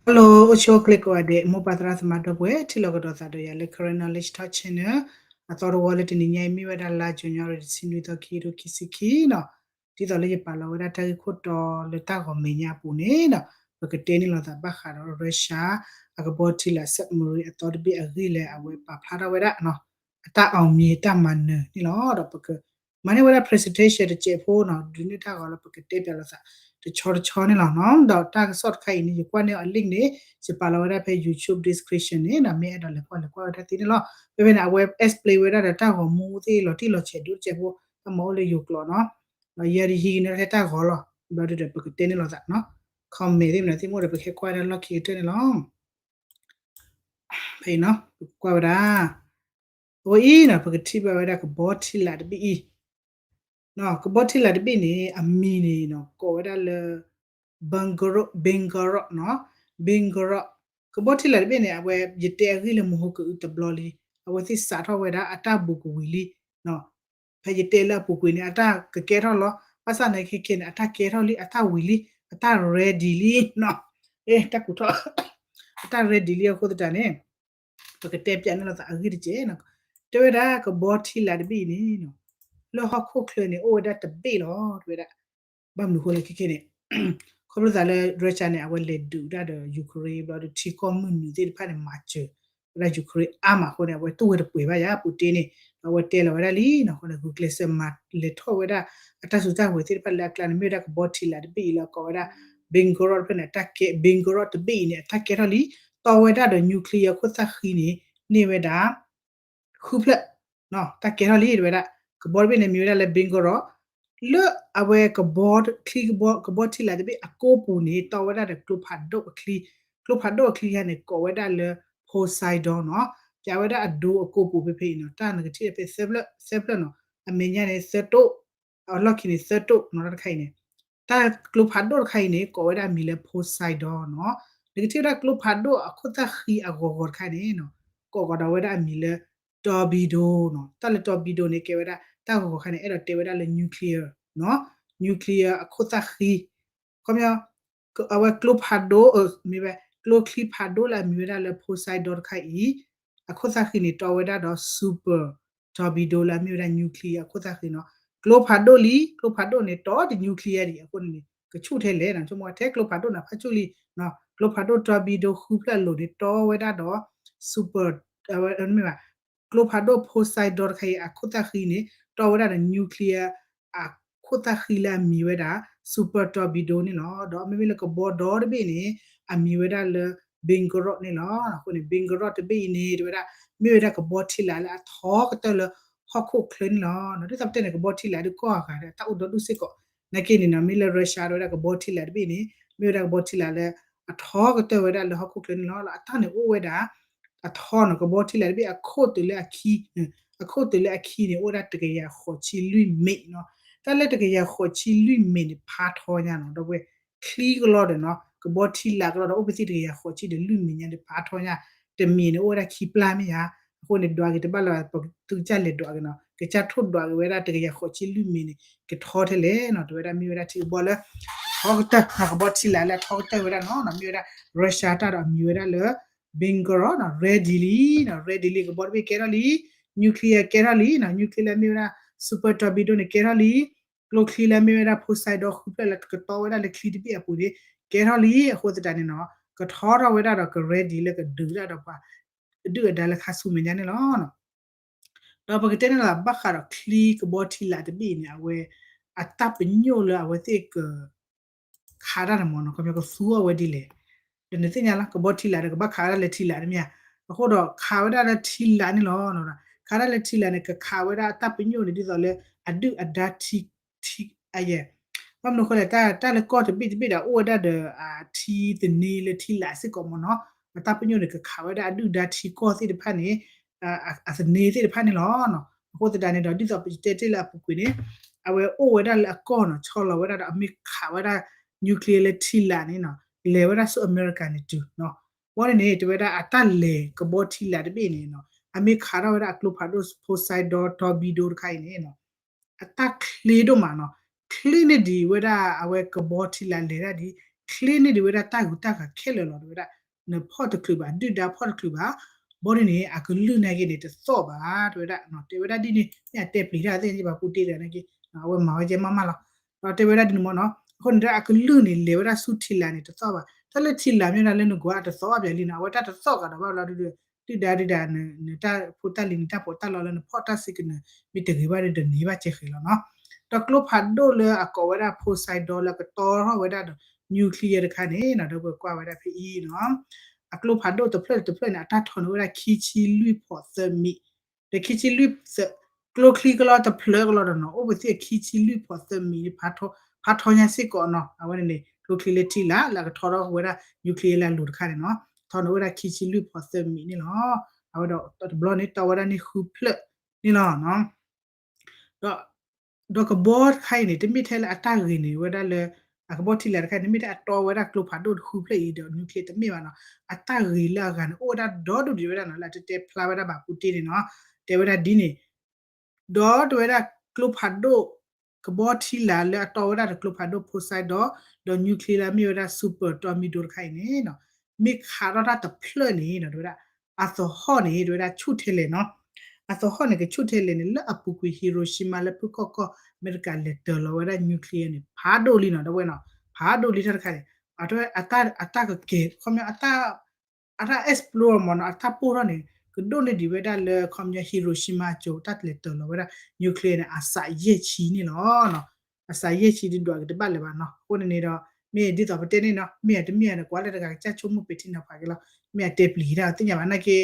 Hello အိၣ်ဆူၣ်အိၣ်ချ့ကိးဂၤဒဲး မိၢ်ပၢ်သရၣ်သမါဒီပုၢ်ဝဲၢ် ထံၣ်လိာ်ကဒီးသးဒီးယၤလၢ Karen Knowledge Talk Channel အသီတဝီလၢတနံၤညါအံၤ မ့ၢ်ဝဲဒၣ်လါ January တဆံနွံသီ ခံကထိခံဆံခံနီၤ, ဒ်သိးလၢယပာ်လီၤဝဲဒၣ်တၢ်ဂ့ၢ်ခိၣ်တီလၢတၢ်ဂီၤမဲာ်ညါအပူၤန့ၣ်နီၤ, ပကတဲန့ၢ်လိာ်သးဘၣ်ဃးဒီး Russia အကဘီထံလာ် submarine အသီတဘ့ၣ်အဂ့ၢ်လၢအဝဲပာ်ဖျါထီၣ်ဝဲဒၣ် အတၢ်အီၣ်မံၤတၢ်မၤနၢၤန့ၣ်လီၤ. ဒီးပကမၤန့ၢ်ဝဲဒၣ် presentation တစဲးဖိနီၤ, ဒုးန့ၢ်တၢ်ဂီၤလၢပကတဲပၠးလိာ်သးတဆီတဆီန့ၣ်လီၤနီၤ. ဒီးတၢ်ကစီၣ်တခါအံၤန့ၣ် ယကွၢ်န့ၢ်အီၤ link န့ၣ် ယပာ်လီၤဝဲဒၣ်ဖဲ YouTube description န့ၣ်နီၤ, မ့ၢ်အဲၣ်ဒိးလဲၤကွၢ်လဲၤကွၢ်ဝဲဒၣ်သ့န့ၣ်လီၤ. ဖဲဖဲန့ၣ် အဝဲ explain ဝဲဒၣ်ဒီးတၢ်ဂီၤမူသ့ၣ်လီၤတံၢ်လီၤဆဲးဒိၣ်တစဲးဖိ တၢ်မၤအိၣ်လၢယိၤကျိာ်နီၤ, ဒီးယဲဒၣ်ဟံးကန့ၢ်ထဲတၢ်ဂီၤလီၤ, ဘျီဒုဒီးပကတဲန့ၢ်လိာ်သးနီၤ, comment သ့ၣ်မနုၤသ့ၣ်မ့ၢ်ဒီး ပကဟဲကွၢ်ဒၣ်လီၢ်ခံကတၢၢ်န့ၣ်လီၤ. ဖဲအံၤနီၤ ပကကွၢ်ဝဲဒၣ် အဝဲအံၤနီၤ ပကထံၣ်ဘၣ်ဝဲဒၣ်ကဘီထံလာ်တဘ့ၣ်အံၤ, ကဘီထံလာ်တဘ့ၣ်န့ၣ် အမံၤန့ၣ်နီၤ ကိးဝဲဒၣ်လၢ Belgorod, Belgorod နီၤ, Belgorod ကဘီထံလာ်တဘ့ၣ်န့ၣ် အဝဲ ယတဲအဂ့ၢ်လၢမဟိကအုတဘျီလံ, အဝဲသ့ၣ်စးထီၣ်ဝဲဒၣ်အတၢ်ဘူးကဝံၤလံနီၤ, ဖဲယတဲလၢအပူၤကွံာ်န့ၣ် အတၢ်ကကဲထီၣ်လီၤ, ဘၣ်ဆၣ်န့ၣ်ခဲခဲန့ၣ် အတၢ်ကဲထီၣ်လံ အတၢ်ဝံၤလံ အတၢ် ready လံနီၤ, တၢ်ကူးထီၣ် အတၢ် ready လံအဃိသတးန့ၣ် ပကတဲပၠးန့ၢ်လိာ်သးအဂ့ၢ်တက့ၢ်နီၤ, တဲဝဲဒၣ်ကဘီထံလာ်တဘ့ၣ်အံၤန့ၣ်နီၤ, လၢဟီၣ်ခိၣ်ချၢန့ၣ် အိၣ်ဝဲဒၣ်တဘ့ၣ်လီၤ တဲဝဲဒၣ်, ဘၣ်မနုၤဃိလဲၣ်ခဲခဲန့ၣ် ခီဖျိသးလၢ Russia န့ၣ် အဝဲလဲၤဒုးဒၣ်ဒီး Ukraine ဘျီဒီးထံကီၢ်မုၢ်နုာ်သ့ၣ်တဖၣ်န့ၣ် မၤစၢၤဝဲဒၣ် Ukraine အါမးအဃိန့ၣ် အဝဲတူၢ်ဝဲတပှဲၤဘၣ်ယၤ Putin န့ၣ်, ဒီးအဝဲတဲလီၤဝဲဒၣ်လံနီၤ, အဃိန့ၣ် ဂုာ်ကျဲးစၢးမၤလဲၤထီၣ်ဝဲဒၣ် အတၢ်စုတၢ်ဝဲၤသ့ၣ်တဖၣ်လၢအကျါန့ၣ် မ့ၢ်ဝဲဒၣ်ကဘီထံလာ်တဘ့ၣ်အံၤလၢအကိးဝဲဒၣ် Belgorod တဖျၢၣ်န့ၣ် အတၢ်ကဲ Belgorod တဘ့ၣ်အံၤန့ၣ် အတၢ်ကဲထီၣ်လံ, တီဝဲဒၣ်ဒီး nuclear ခိၣ်သၣ်ဃံန့ၣ် န့ၢ်ဝဲဒၣ် ဃုဖျၢၣ်, တၢ်ကဲထီၣ်လံ တဲဝဲဒၣ်, ကဘီတဘ့ၣ်န့ၣ် မံၤဝဲဒၣ်လၢ Belgorod, လၢအဝဲကဘီချံကဘီ ကဘီထံလာ်တဘ့ၣ်အကိပူၤန့ၣ် တီဝဲဒၣ်ဒီးကျိဖးဒိၣ်အချံ, ကျိဖးဒိၣ်အချံတခါန့ၣ် ကိးဝဲဒၣ်လၢ Poseidon နီၤ, ပၠးဝဲဒၣ်အဒိအကိပူၤဖဲဖဲအံၤနီၤ, တၢ်နကထံၣ်ဖဲသၢဖျၢၣ်, သၢဖျၢၣ်နီၤ, အမဲာ်ညါန့ၣ်သၢတိၣ်, အလီၢ်ခံန့ၣ် သၢတိၣ်နီၤ, တၢ်တခါအံၤန့ၣ် တၢ်ကျိဖးဒိၣ်တခါအံၤန့ၣ် ကိးဝဲဒၣ်အမံၤလၢ Poseidon နီၤ, နကထံၣ်ဝဲဒၣ်ကျိဖးဒိၣ်အခိၣ်သၣ်ဃံအဂီၤဂီၤတခါန့ၣ်နီၤ, ကိးကဒီးဝဲဒၣ်အမံၤလၢ torpedo နီၤ, တၢ်လၢ torpedo န့ၣ် ကဲဝဲဒၣ် တၢ်ဂီၤဂီၤတခါန့ၣ် အဲၣ်ဒိးတဲဝဲဒၣ်လၢ nuclear နီၤ, nuclear အခိၣ်သၣ်ဃံ, ခီပညီ အဝဲကျိဖးဒိၣ်, မ့ၢ်ဝဲ ကျိချံဖးဒိၣ်လၢအမံၤဝဲဒၣ်လၢ Poseidon တခါအံၤ, အခိၣ်သၣ်ဃံန့ၣ် တီဝဲဒၣ်ဒီး super torpedo လၢအမ့ၢ်ဝဲဒၣ် nuclear အခိၣ်သၣ်ဃံနီၤ, ကျိဖးဒိၣ်လံ, ကျိဖးဒိၣ်န့ၣ် တီဒီး nuclear ဒံးအဃိန့ၣ် ကဆူၣ်ထဲလဲၣ်နီၤ, ဆိကမိၣ်ထဲကျိဖးဒိၣ်န့ၣ် ဖးဆူၣ်လံ, ကျိဖးဒိၣ် torpedo ဃုဖျၢၣ်အလိၤန့ၣ် တီဝဲဒၣ်ဒီး super မ့ၢ်ဘၣ် ကျိဖးဒိၣ် Poseidon တခါအံၤ အခိၣ်သၣ်ဃံန့ၣ် တီဝဲဒၣ်ဒီး nuclear အခိၣ်သၣ်ဃံလၢအမံၤဝဲဒၣ် super torpedo န့ၣ်လီၤ. ဒီးမ့မ့ၢ်လၢကဘီဒီတဘ့ၣ်န့ၣ် အမံၤဝဲဒၣ်လၢ Belgorod န့ၣ်လီၤ. အဃိန့ၣ် Belgorod တဘ့ၣ်အံၤန့ၣ် တဲဝဲဒၣ် မ့ၢ်ဝဲဒၣ်ကဘီထံလာ်လၢအထီကတၢၢ်လၢဟီၣ်ခိၣ်ချၢန့ၣ်လီၤ. ဒ်သိးပတဲန့ၣ် ကဘီထံလာ်ဒုးကီၢ်အဂၤဒီး တၢ်အိၣ်ဒီဒူၣ်စ့ၢ်ကီး နာ်က့န့ၣ်နီၤ မ့ၢ်လၢ Russia တဲဝဲဒၣ်ကဘီထံလာ်တဘ့ၣ်န့ၣ် မ့ၢ်ဝဲဒၣ်ကဘီထံလာ်လၢအထီကတၢၢ်ဝဲဒၣ်လၢဟီၣ်ခိၣ်ချၢန့ၣ်လီၤ. လၢအတၢ်န့ၣ်အိၣ်ဝဲဒၣ် အထီနီၤ ကဘီထံလာ်တဘ့ၣ်အခိၣ်တုၤလၢအခံ, အခိၣ်တုၤလၢအခံန့ၣ် အိၣ်ဝဲဒၣ်တကယၤဃိးဆံလွံၢ်မ့ၣ်နီၤ. တၢ်လၢတကယၤဃိးဆံလွံၢ်မ့ၣ်န့ၣ် ဖးထီညါနီၤ ဒီပုၢ်ဝဲၢ်, ချံကလီဒီးနီၤ ကဘီထံလာ်ကလီဒီး အိၣ်ပသ့ၣ်တကယၤဃိးဆံဒီးလွံၢ်မ့ၣ်ညါန့ၣ် ဖးထီညါ, တမ့ၢ်န့ၣ် အိၣ်ဝဲဒၣ်ခံပျၢ်မ့ၢ်ဧါ. အဃိန့ၣ် ဒွးက့ၤတဘၣ်လၢၤဘၣ် ပသုကစၢ်လဲၤဒွးက့ၤနီၤ ကစၢ်ထိၣ်ဒွးက့ၤဝဲဒၣ်တကယၤဃိးဆံလွံၢ်မ့ၣ်န့ၣ် ကထီထဲလဲၣ်နီၤ. တဲဝဲဒၣ်မ့ၢ်ဝဲဒၣ်ထံကဘီလၢ ထီကတၢၢ်နီၤ ကဘီထံလာ်လၢအထီကတၢၢ်ဝဲဒၣ်နီၤ မ့ၢ်ဝဲဒၣ် Russia တၢ်ဒီးအမံၤဝဲဒၣ်လၢ Belgorod နီၤ ready လံနီၤ ready လံ ကဘီတဘ့ၣ်ကဲထီၣ်လံ nuclear ကဲထီၣ်လံနီၤ nuclear လၢမ့ၢ်ဝဲဒၣ် super torpedo န့ၣ် ကဲထီၣ်လံ ကျိချံလၢမ့ၢ်ဝဲဒၣ် Poseidon ဃုဖျၢၣ်လၢကတီဝဲဒၣ်လၢချံတဘ့ၣ်အပူၤန့ၣ် ကဲထီၣ်လံ အဃိသတးန့ၣ်နီၤ ကထီထီၣ်ဝဲဒၣ်ဒီးက ready လၢကဒုးဒၣ်ဒီးပှၤ အဒုၣ်အဒါလၢခါဆူမဲာ်ညါန့ၣ်လီၤ. ဒီးပကတဲန့ၣ်လီၤ ဘၣ်ဃးဒီးချံကဘီထံလာ်တဘ့ၣ်အံၤန့ၣ် အဝဲ အတၢ်ပညိၣ်လၢအဝဲသ့ၣ်က ခးတၢ်န့ၣ်မ့ၢ်နီၤ ခီပညီကသူအီၤဝဲဒ်လဲၣ်, ဒီးနသ့ၣ်ညါလီၤ ကဘီထံလာ်ဒီးကဘၣ်ခးဝဲဒၣ်လၢထံလာ်တမ့ၢ်ဧါ, အဃိဒီးခးဝဲဒၣ်လၢထံလာ်န့ၣ်လီၤ. ခးဝဲဒၣ်လၢထံလာ်န့ၣ် ကခးဝဲဒၣ်အတၢ်ပညိၣ်န့ၣ် ဒ်သိးလၢအဒုၣ်အဒါထံ ထံ အယဲၢ် ဘၣ်မနုၤအဃိလဲၣ် တၢ်လၢကီၢ်တဘ့ၣ်တဘ့ၣ်ဒီး အိၣ်ဝဲဒၣ်ဒီး ထံသန့ၤလၢထံလာ်စ့ၢ်ကီးမ့ၢ်နီၤ, အတၢ်ပညိၣ်န့ၣ် ကခးဝဲဒၣ်အဒုၣ်ဒါထံကီၢ်သ့ၣ်တဖၣ်န့ၣ် အသန့ၤသ့ၣ်တဖၣ်န့ၣ်လီၤ. အဃိသတးန့ၣ်ဒီး ဒ်သိးပတဲတ့ၢ်လၢအပူၤကွံာ်န့ၣ် အဝဲအိၣ်ဝဲဒၣ်လၢအကီၢ်နီၤ ဆီလီၤဝဲဒၣ်ဒီး အမ့ၢ်ခးဝဲဒၣ် nuclear လၢထံလာ်န့ၣ်နီၤ လဲၤဝဲဒၣ်ဆူအမဲရကၤန့ၣ်တုၤနီၤ, ဘၣ်န့ၣ်န့ၣ် တဲဝဲဒၣ်အတၢ်လဲၤကဘီထံလာ်တဘ့ၣ်န့ၣ်နီၤ အမ့ၢ်ခးထီၣ်ဝဲဒၣ်အကျိဖးဒိၣ် Poseidon torpedo တခါအံၤန့ၣ်နီၤ အတၢ်ချ့ဒိၣ်မးနီၤ, ချ့န့ၢ်ဒံးဝဲဒၣ်အဝဲကဘီထံလာ်လဲၤဒၣ်ဒ် ကျ့န့ၢ်ဒံးဝဲဒၣ်တၢ်ဂုၤတၢ်ဂၤခဲလၢာ်လီၤ တဲဝဲဒၣ်. နဖီၣ်တချုးဘၣ် ဒုၣ်ဒါဖီၣ်တချုးဘၣ်, ဘီဒ်န့ၣ် အကလုၢ်နာ်က့န့ၣ် တသီၣ်ဘၣ် တဲဝဲဒၣ်. တဲဝဲဒၣ်ဒ်န့ၣ် မ့ၢ်အတဲပျံၤတၢ်သ့ၣ်ညါဘၣ်ပူၤတ့ၢ်ဒီးနာ်က့ အဝဲမၤဝဲကဲမးမးလီၤ. ဒီးတဲဝဲဒၣ်ဒ်န့ၣ်မ့ၢ်နီၤ, အဃိန့ၣ်ဒီးအကလုၢ်န့ၣ် လဲၤဝဲဒၣ်ဆူထံလာ်န့ၣ် တသီၣ်ဘၣ်. တၢ်လၢထံလာ်မ့ၢ်ဒၣ်လၢနကွၢ်အတသီၣ်ဘၣ်ပျၢၤလံနီၤ, အဝဲတၢ်တသီၣ်ကဒီးဘၣ်လီၤဒုး ဒုၣ်ဒါဒုၣ်ဒါ နတၢ်ဖိတၢ်လံၤ နတၢ်ပီးတၢ်လီလၢနဖီၣ်တၢ်စ့ကနၢၤ မ့ၢ်တဂ့ၤဘၣ်ဒီး တန့ၢ်ဘၣ်ကဲဃဲၤလီၤနီၤ. ဒီးကျိဖးဒိၣ်လၢအကိးဝဲဒၣ် Poseidon လၢကတီထီၣ်ဝဲဒၣ်ဒီး nuclear တခါန့ၣ်နီၤ, ဒီးပကွၢ်ဝဲဒၣ်ဖဲအံၤနီၤ, အကျိဖးဒိၣ်တဖျၢၣ်တဖျၢၣ်န့ၣ် အတၢ်ထီၣ်န့ၢ်ဝဲဒၣ်ခံဆံလွံၢ်ဖီးသၢမံး, ဒီးခံဆံလွံၢ် ကျိချံကလီတဖျၢၣ်ကလီဒီးနီၤ, အိၣ်ပသ့ၣ်ခံဆံလွံၢ်ဖီးသၢမံးန့ၣ် ဖးထီညါစ့ၢ်ကီးနီၤ. အဝဲန့ၣ်န့ၣ် ကျိချံလၢထံလာ် လၢအကထီထီၣ်ဝဲဒၣ် nuclear လၢအလိၤတခါန့ၣ်နီၤ, ထီန့ၢ်ဝဲဒၣ်ခံဆံလွံၢ်ဖီးသၢမံးန့ၣ်လီၤ. အဝဲဒီးတဘျီန့ၣ် တီဝဲဒၣ်န့ၣ်ဃုဖျၢၣ်န့ၣ်လီၤ. ဒီး ဒီးကဘီတခါအံၤန့ၣ် တမ့ၢ်ထဲလၢအတၢ်ဂ့ၤန့ၣ်ဝဲဒၣ်လၢ အကဘီထံလာ်တခါန့ၣ် မ့ၢ်ထဲအတီဝဲဒၣ်ကျိဖးဒိၣ်ဃုဖျၢၣ်အံၤဒီး nuclear တမ့ၢ်ဘၣ်နီၤ, အတၢ်ဂ့ၤလၢအဂၤန့ၣ် အိၣ်ဝဲဒၣ်ဒီဒူၣ်ဒံးဝဲဒၣ်နီၤ, လၢအတတဲဖျါဝဲဒၣ်ဘၣ်ပူၤတ့ၢ်န့ၣ်နီၤ, တဲဝဲဒၣ်ဒ်န့ၣ် ဒီးတဲဝဲဒၣ်ကျိဖးဒိၣ် ကဘီထံလာ်လၢအတီဝဲဒၣ်ဒီးကျိဖးဒိၣ် Poseidon ဒီး nuclear လၢအမ့ၢ်ဝဲဒၣ် super torpedo တခါအံၤန့ၣ်နီၤ, မ့ၢ်ခးထီၣ်တၢ်တဖျၢၣ်န့ၣ်နီၤ တဲဝဲဒၣ် အသဟီၣ်န့ၣ် တဲဝဲဒၣ်ဆူၣ်ထဲလဲၣ်နီၤ, အသဟီၣ်န့ၣ် ကဆူၣ်ထဲလဲၣ်န့ၣ် လၢအပူၤကွံာ် Hiroshima လၢဖုၣ်ကီၢ်ကီၢ် အမဲရကၤလဲၤတၢၤလီၤဝဲဒၣ် nuclear န့ၣ် ဖးဒိၣ်လံနီၤ, ဒီပုၢ်ဝဲၢ်နီၤ, ဖးဒိၣ်လံတၢ်တခါန့ၣ်, အတၢ်ကကဲၤ ခီပညီ အတၢ် explode မ့ၢ်နီၤ, အတၢ်ပိၢ်ထီၣ်န့ၣ် ကဒိၣ်န့ၢ်ဒံးဝဲဒၣ်လၢ ခီပညီ Hiroshima အစိၤ တၢ်လဲၤတၢၤလီၤဝဲဒၣ် nuclear န့ၣ် အစးယဲၢ်ဆံန့ၣ်လီၤ. အစးယဲၢ်ဆံဒုးဒွးက့ၤတဘၣ်လၢၤဘၣ်နီၤ. အဃိန့ၣ်န့ၣ်ဒီး မ့ၢ်ဒ်သိးပတဲန့ၣ်နီၤ, မ့ၢ်အတမ့ၢ်အန့ၣ် ကွၢ်လၢတဂၤကစၢ်ဆိကမိၣ်ပ့ၤထံနီၤဖးက့ၤလီၤ. မ့ၢ်အတဲပျံၤတၢ်သ့ၣ်ညါဘၣ်နာ်က့,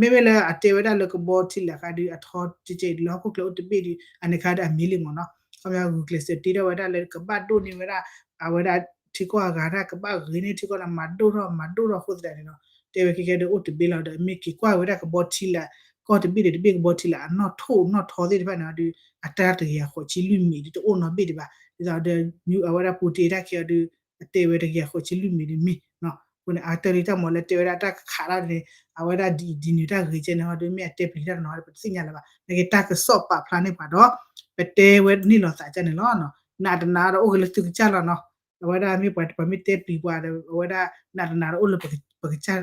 မ့မ့ၢ်လၢအတဲဝဲဒၣ်လၢကဘီထံလာ်ဃါဒုး အထီကဲကဲအံၤလၢဟီၣ်ခိၣ်ချၢအိၣ်တဘ့ၣ်ဒုး အန့ၣ်ခါဒီးအမ့ၢ်လံမ့ၢ်နီၤ. ခီပညီ ဂုာ်ကျဲးစၢးတ့ထီၣ်ဝဲဒၣ်လၢကဘၣ်ဒိၣ်န့ၢ်ဝဲဒၣ် အဝဲဒၣ်ထံကီၢ်အဂၤတၢ် ကဘၣ်ဂ့ၤန့ၢ်ထံကီၢ်လၢမၤဒိၣ်ထီၣ် မၤဒိၣ်ထီၣ်အဃိသတးန့ၣ်ဒီး တဲဝဲခဲကဲဒီးအိၣ်တဘ့ၣ်လီၤ. ဒီးမ့ၢ်က့ၤကွၢ်ဝဲဒၣ်ကဘီထံလာ် ကီၢ်တဘ့ၣ်ဒီးတဘ့ၣ်ကဘီထံလာ် အနီၣ်ထိၣ်နီၣ်ထီသ့ၣ်တဖၣ်န့ၣ်ဒီး အတၢ်တကယၤဃိးဆံလွံၢ်မံးဒုးတအိၣ်နီတဘ့ၣ်ဒံးဘၣ်. ဒ်သိးဒီး အဝဲဒၣ်ပူၤတ့ၢ်တၢ်ခဲအံၤဒီး အတဲဝဲတကယၤဃိးဆံလွံၢ်မံးဒုးမ့ၢ် အဃိန့ၣ် အတၢ်လံတၢ်မီၤလၢတဲဝဲဒၣ်တၢ်ကခးတၢ်န့ၣ် အဝဲဒၣ်ဒ်အံၤဒ်နုၤတၢ်ဂ့ၤကဲန့ၣ်ဟီဒီး မ့ၢ်အတဲပျံၤတၢ်တနီၤဒီး ပတသ့ၣ်ညါလၢၤဘၣ်. နာ်က့တၢ်ကစီၣ်ပာ်ဖျါန့ၢ်ပှၤဒီး ပတဲဝဲန့ၣ်လီၤသးကန့ၣ်လီၤ. နးတနးဒီးအိၣ်က့ၤလၢသုကစၢ်လီၤနီၤ. အဝဲဒၣ်မ့ၢ်ပှၤတပှၤမ့ၢ်တဲပျံၤပှၤဒီး အဝဲဒၣ်နးတနးဒီးအိၣ်လၢပကစၢ်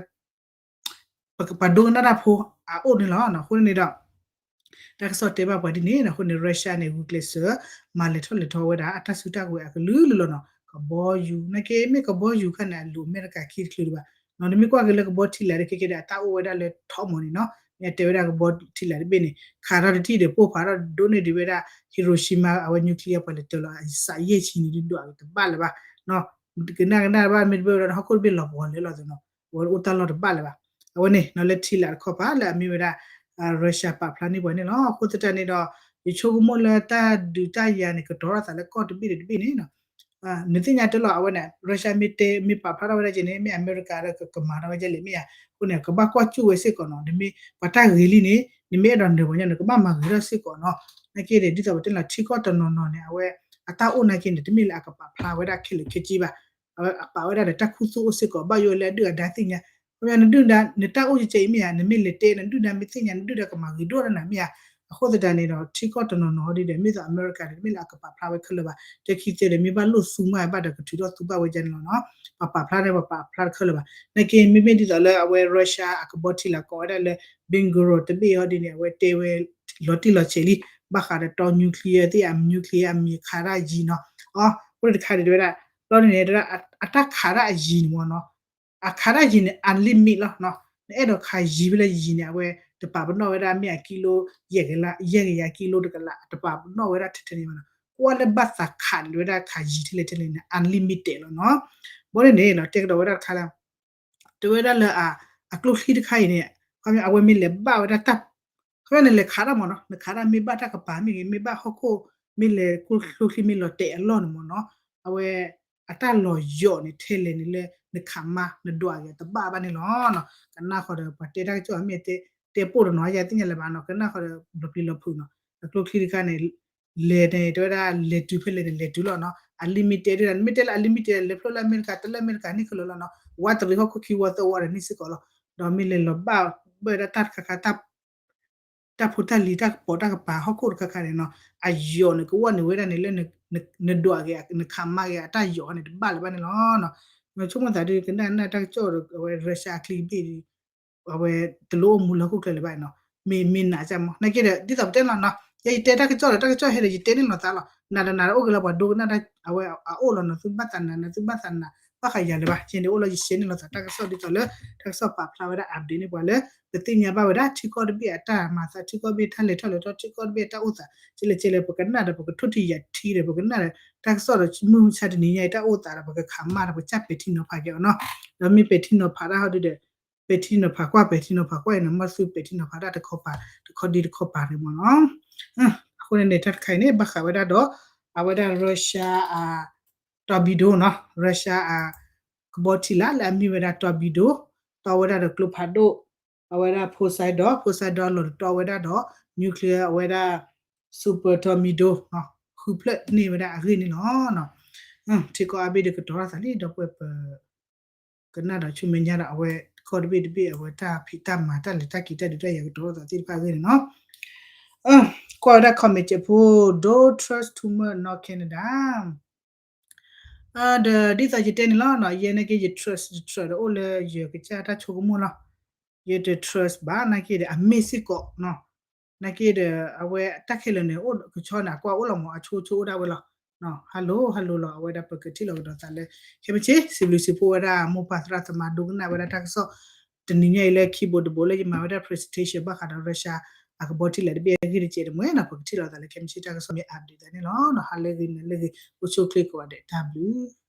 ပှၤဒိကနၣ်တၢ်ဖိအအိၣ်န့ၣ်လီၤ. အဃိန့ၣ်ဒီး တၢ်ကစီၣ်တဲဘၣ်ပှၤဒ်န့ၣ် အဃိန့ၣ် Russia န့ၣ် ဂုာ်ကျဲးစၢး မၤလဲၤထီၣ်လဲၤထီဝဲဒၣ် အတၢ်စုတၢ်ကဝဲၤအကလုာ်လုာ်လီၤနီၤ. ကဘီယူၤ နာ်က့မ့ၢ်ကဘီယူၤခါန့ၣ် အလိၤအမဲရကၤခံတချုးဒံးဘၣ်နီၤ. နမ့ၢ်ကွၢ်က့ၤလၢကဘီထံလာ်ဒီး ခဲကဲဒီး အတၢ်အိၣ်ဝဲဒၣ်လၢထီၣ်မီၤန့ၣ်နီၤ. မ့ၢ်အတဲဝဲဒၣ်ကဘီထံလာ်တဘ့ၣ်န့ၣ် ခးထီၣ်တထံၣ်ဒီး ပိၢ်ဖးထီၣ်ဒိၣ်န့ၢ်ဒံးဝဲဒၣ် Hiroshima အဝဲ nuclear ပှၤလဲၤတၢၤလီၤ အစးယဲၢ်ဆံန့ၣ်ဒုးဒွးက့ၤတဘၣ်လၢၤဘၣ်နီၤ. ကနၣ်ကနၣ်ဘၣ်မ့ၢ်တဘၣ်ဝဲဒၣ် ဟီၣ်ခိၣ်တဘ့ၣ်လီၤပှီၤလၢလီၤသ့ၣ်နီၤ. အဝဲအိၣ်တၢ်လီၢ်တဘၣ်လၢၤဘၣ်. အဝဲန့ၣ်နီၤ လၢထံလာ်တခီပၤလၢအမ့ၢ်ဝဲဒၣ် Russia ပာ်ဖျါန့ၢ်ပှၤန့ၣ်လီၤ. အဃိသတးန့ၣ်ဒီး ယဆိကမိၣ်လၢတၢ်ဒုးတၢ်ယၤန့ၣ် ကတီၤထီၣ်သးလၢကီၢ်တဘ့ၣ်ဒီးတဘ့ၣ်န့ၣ်နီၤ. နသ့ၣ်ညါတလီၤ အဝဲန့ၣ် Russia မ့ၢ်တဲ မ့ၢ်ပာ်ဖျါထီၣ်ဝဲဒၣ်ကဲန့ၣ် မ့ၢ်အမဲရကၤဒီးကမၤထီၣ်ဝဲကဲလဲၣ်မ့ၢ်ဧါ. အဃိန့ၣ် ကဘၣ်ကွၢ်စူၣ်ဝဲစ့ၢ်ကီးနီၤ. နမ့ၢ်ပှၤတၢ်ဂ့ၤလံန့ၣ် နမ့ၢ်အဲၣ်ဒိးနၢၤပှၤညီန့ၣ် ကဘၣ်မၤဂ့ၤထီၣ်စ့ၢ်ကီးနီၤ. နာ်က့ဒီး ဒ်သိးပတဲလီၤ ထံကီၢ်တနီၤနီၤန့ၣ် အဝဲအတၢ်အိၣ်နာ်က့န့ၣ် တမ့ၢ်လၢအကပာ်ဖျါဝဲဒၣ်ခဲလၢာ်ခဲဆ့ဘၣ်. အဝဲအပာ်ဝဲဒၣ်ဒီးတၢ်ခူသူၣ်အိၣ်စ့ၢ်ကီး ဘၣ်ယိၣ်လၢအဒုၣ်အဒါသ့ၣ်ညါ. ခီပညီနဒုၣ်ဒါ နတၢ်အိၣ်ကဲကဲအံၤမ့ၢ်ဧါ နမ့ၢ်လဲၤတဲ နဒုၣ်ဒါမ့ၢ်သ့ၣ်ညါ နဒုၣ်ဒါကမၤဂ့ၤဒိၣ်ဒၣ်နၤမ့ၢ်ဧါ. အဃိသတးန့ၣ်ဒီး ထံကီၢ်တနီၤနီၤဒ်ဒီး မ့ၢ်သိးအမဲရကၤန့ၣ် တမ့ၢ်လၢအကပာ်ဖျါဝဲခဲလၢာ်ဘၣ်. တခံသ့ဒီး မ့ၢ်ဘၣ်လိၣ်သူမးဘၣ်ဒီး ကထုးထီၣ်သူဘၣ်ဝဲဒ်န့ၣ်လီၤနီၤ. ပပာ်ဖျါန့ၣ် ပပာ်ဖျါတခဲလၢာ်ဘၣ်. နာ်က့ မ့မ့ၢ်ဒ်သိးလၢအဝဲ Russia အကဘီထံလာ်ကိးဝဲဒၣ်လၢ Bingoro တဘ့ၣ်အံၤဒ်န့ၣ် အဝဲတဲဝဲလီၤတံၢ်လီၤဆဲးလံ ဘၣ်ဃးဒီးတီ nuclear သ့ၣ်ဧါ nuclear အမံၤခးတၢ်ယံၤနီၤ. အီ အဃိန့ၣ်တခါန့ၣ် တဲဝဲဒၣ် ဘျီန့ၣ်န့ၣ် တဲဝဲဒၣ် အတၢ်ခးတၢ်အယံၤန့ၣ်မ့ၢ်နီၤ အခးတၢ်ယံၤန့ၣ် unlimit လီၤနီၤ. နအဲၣ်ဒိးခးယံၤဖဲလဲၣ်ယံၤန့ၣ် အဝဲတပာ်ပနီၣ်ဝဲဒၣ် မ့ၢ်အကံလိ ယဲၢ်ကယၤ ယဲၢ်ကယၤကံလိတကလး တပာ်ပနီၣ်ဝဲဒၣ်ထဲထဲန့ၣ်ဘၣ်နီၤ. ကွၢ်လၢဘၣ်သးခးန့ၣ် ဝဲဒၣ်ခးယံၤထဲလဲၣ်ထဲလဲၣ်န့ၣ် unlimited လီၤနီၤ. ဘီန့ၣ်န့ၣ်နီၤ တဲကဒီးဝဲဒၣ်တခါလၢ တဲဝဲဒၣ်လၢ အကျိချံတခါအံၤန့ၣ် ခီပညီ အဝဲမ့ၢ်လဲၤဘၣ်ဝဲဒၣ်တၢ် ခီပညီ နလဲၤခးတၢ်မ့ၢ်နီၤ နခးတၢ်မ့ၢ်ဘၣ်တၢ်ကပၤမ့ၢ်ဂ့ၤ မ့ၢ်ဘၣ်ဟီၣ်ခိၣ် မ့ၢ်လဲၤကျိချံမ့ၢ်လီၤတဲာ်အလီၢ်န့ၣ်မ့ၢ်နီၤ အဝဲ အတၢ်လီၤယီၤန့ၣ် ထဲလဲၣ်န့ၣ်လၢ နခးမါ နဒွးက့ၤတဘၣ်ဘၣ်န့ၣ်လီၤနီၤ. ကနၣ်ဃီဒီး ပှၤတဲတၢ်ကစီၣ်မ့ၢ်တဲ တဲပိၢ်တနီၤ ယသ့ၣ်ညါလၢၤဘၣ်နီၤ ကနၣ်ဃီဒီး လီၤပျံၤလီၤဖုးနီၤ အကျိချံတခါန့ၣ် လဲၤန့ၣ် တဲဝဲဒၣ် လဲၤတုၤဖဲလဲၣ်န့ၣ် လဲၤတုၤလီၤနီၤ unlimited ဒ်န့ၣ် မ့ၢ်တဲလၢအ limited လဲၤဖျိလၢအမဲရကၤ တလၢအမဲရကၤန့ၣ်ခဲလၢာ်လီၤနီၤ ဝးတရံးဟီၣ်ခိၣ်ခံဝီသၢဝီဒီးန့ၣ်စ့ၢ်ကီးလီၤ ဒီးမ့ၢ်လဲၤလီၤဘၣ်ဝဲဒၣ်တၢ်တခါခါတၢ် တၢ်ဖိတၢ်လံၤတၢ်ကပီၤတၢ်ကပၤဟီၣ်ခိၣ်တခါခါန့ၣ်နီၤ အယီၤန့ၣ် ကဝီၢ်န့ၣ်ဝဲဒၣ်န့ၣ်လၢ နဒွးက့ၤ နခးမါက့ၤအတၢ်ယီၤန့ၣ် တဘၣ်လၢၤဘၣ်န့ၣ်လီၤနီၤ. ဆိကမိၣ်သးဒ်ကနၣ်နၢ်တၢ်ကစီၣ်ဒီး အဝဲ Russia အချံကဘ့ၣ်ဒီး အဝဲတလိၣ်အိၣ်မူလၢဟီၣ်ခိၣ်ချၢလၢၤဘၣ်နီၤ, မ့ၢ်မ့ၢ်နးကမီၤ နာ်က့ဒီး ဒ်သိးပတဲလီၤနီၤ, ယဲယတဲတၢ်ကစီၣ်ဒီး တၢ်ကစီၣ်ဟဲဒီး ယတဲန့ၢ်လိာ်သးလီၤ, နးဒီးနးဒီး အိၣ်က့ၤလီၤ ပှၤဒိကနၣ်တၢ် အဝဲအအိၣ်လီၤနီၤ, သုဘၣ်သးနး နသုဘၣ်သးနး ဘၣ်ဃးယၤလၢၤဘၣ်, ယဲန့ၣ်အိၣ်လီၤ ယ share န့ၢ်လိာ်သးတၢ်ကစီၣ်ဒ်သိးလၢ တၢ်ကစီၣ်ပာ်ဖျါဝဲဒၣ် update န့ၢ်ပှၤလၢ ပသ့ၣ်ညါဘၣ်ဝဲဒၣ် ထံကီၢ်တဘ့ၣ်အတၢ်မၤသး ထံကီၢ်တဘ့ၣ်တၢ်လဲၤထီၣ်လဲၤထီ ထံကီၢ်တဘ့ၣ်အတၢ်အိၣ်သး ကလဲၤကလဲၤ ပကနၣ်ဒီး ပကထိၣ်ထံယၤထံဒီး ပကနၣ်ဒီး တၢ်ကစီၣ်ဒီး မုၢ်မဆါတနံၤညါအံၤတၢ်အိၣ်သးဒီး ပကခးမၢ်ဒီး ပကစၢ်ပဲာ်ထံနီၤဖးက့ၤအီၤနီၤ, ဒီးမ့ၢ်ပဲာ်ထံနီၤဖးတၢ်ဟီဒုဒီး ပဲာ်ထံနီၤဖးကွၢ် ပဲာ်ထံနီၤဖးကွၢ်အံၤန့ၣ် မ့ၢ်သုပဲာ်ထံနီၤဖးတၢ်တခီပၤ တခီဒံတခီပၤန့ၣ်မ့ၢ်နီၤ, အဃိန့ၣ်န့ၣ် တၢ်တခါအံၤန့ၣ် ဘၣ်ဃးဝဲဒၣ်ဒီး အဝဲဒၣ် Russia အ torpedo နီၤ, Russia အ ကဘီထံလာ်လၢအမ့ၢ်ဝဲဒၣ် torpedo တီဝဲဒၣ်ဒီးကျိဖးဒိၣ်, အဝဲဒၣ် Poseidon, Poseidon အလီၢ်တတီဝဲဒၣ်ဒီး nuclear အဝဲဒၣ် super torpedo နီၤ, ဃုဖျၢၣ်န့ၢ်ဝဲဒၣ်အဂ့ၢ်န့ၣ်လီၤ. ထံကီၢ်အါဘ့ၣ်ဒီးကတီၤထီၣ်သးလံ ဒီပုၢ်ဝဲၢ်ပ ကနၣ်ဒီးဆူမဲာ်ညါဒီး အဝဲကီၢ်တဘ့ၣ်တဘ့ၣ် အဝဲတၢ်ဖံးတၢ်မၤ တၢ်လဲၤတၢ်က့ၤ တၢ်ဒုးတၢ်ယၤကတီၤထီၣ်သးသ့ၣ်တဖၣ်အဂ့ၢ်န့ၣ်နီၤ, ကွၢ်ဝဲဒၣ် comment ဖိ Don't trust too much North Canada ဒီးဒ်သိးယတဲန့ၣ်လီၤနီၤ, ယဲနာ်က့ယ trust ယ trust ဒီးအိၣ်လၢယကစၢ်တၢ်ဆိကမိၣ်လီၤ, ယတ trust ဘၣ် နာ်က့ဒီး အမ့ၢ်စ့ၢ်ကီးနီၤ, နာ်က့ဒီး အဝဲတၢ်ခဲလၢာ်န့ၣ် အိၣ်ကဆီန့ၣ် အကွၢ်အိၣ်လီၤမး အဆိဆိအိၣ်ဒၣ်ဝဲလီၤ, hello hello လီၤ အဝဲဒၣ်ပကထံၣ်လီၤကဒီးသးလၢ ခဲမုၢ်ဆ့ၣ် စံးဘျုးစံးဖှိၣ်ဝဲဒၣ် မိၢ်ပၢ်သရၣ်သမါ ဒိကနၣ်ဝဲဒၣ်တၢ်ကစီၣ် တနံၤညါအံၤလၢခံဘိးတဘိးလၢယမၤဝဲဒၣ် presentation ဘၣ်ဃးဒီး Russia အကဘီထံလာ်တဘ့ၣ်အဂ့ၢ်တကဲးတမှဲၤနီၤ, ပကထံၣ်လီၤသးလၢခဲမုၢ်ဆ့ၣ်တၢ်ကစီၣ်မ့ၢ် update သးန့ၣ်လီၤ, ဟါလၢဂ့ၤ နၤလၢဂ့ၤ အိၣ်ဆူၣ်အိၣ်ချ့ကိးဂၤဒဲး တၢ်ဘျုး